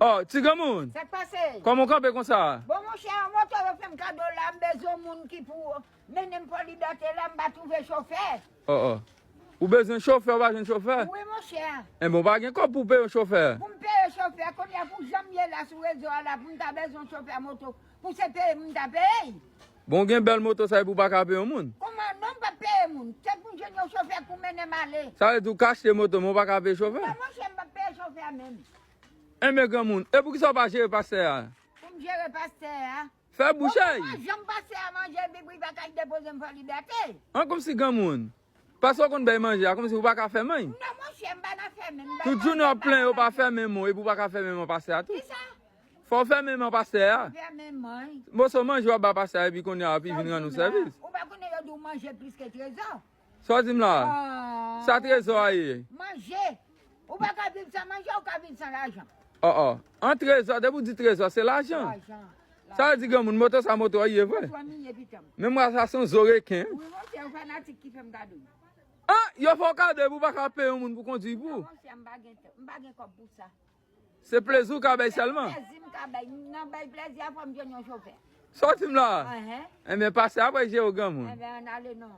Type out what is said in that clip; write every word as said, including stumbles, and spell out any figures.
Oh, ti granmoun. Sa k pase? Kòman w kanpe konsa? Bon, monchè, yon moto yo fè m kado la, m bezwen yon moun ki pou mennen m Fò Libète la, m pa twouve chofè. Oh, oh. Ou bezwen chofè, ou pa jwenn chofè? Wi, monchè. Enben, ou pa gen kòb pou peye yon chofè. Pou m peye chofè, kounye a pou jan m ye la sou rezo a la, pou m ta bezwen chofè moto, pou se peye m ta peye. Bon, gen bèl moto sa e pou w pa ka peye yon moun. Kòman non, m p ap peye moun? Se pou m jwenn yon chofè pou mennen m ale. Sa vle di ou ka achte moto, men ou pa ka peye chofè? Non, monchè, m p ap peye chofè menm. Enben, granmoun, e poukisa w pa jere pastè a? Pou m jere pastè a. Fè bouch Bon, ay! Kòman jan m pase a manje, epi pou li pa ka depoze m Fò Libète? An, kòmsi granmoun. Pastè w konn bay manje a, kòmsi ou pa ka fèmen. Non, monchè, m pa nan fèmen, m bay Tout jounen w ap plenyen, ou pa fèmen men w, epi ou pa ka fèmen men pastè a tou. Kisa? Fò w fèmen men pastè a. Fèmen men. Moso manje w ap ba pastè a, epi kounye a, epi vin rann ou sèvis. Ou pa konnen yo di w manje plis ke trezò? Sa w di m la? Ah. Sa trezò a ye? Manje. Ou pa ka viv san manje, ou ka viv san lajan. Oh, oh. An trezò, depi w di trezò, se lajan. Lajan. Sa vle di granmoun, moto sa moto a ye vre. Fwa m ye pitan. Menm mwen sa se yon zo reken. Wi, monchè, yon fanatik ki fè m kado. Ah, yo fè w kado epi w pa ka peye yon moun pou kondui pou ou. Monchè, m pa gen tan, m pa gen kòb pou sa. Se plezi w ka bay sèlman. Plezi m ka bay, nan bay plezi a fò m jwenn yon chofè. Sa w di m la? Enhen. Enben, pastè a pral jere w granmoun. Enben, ann ale non.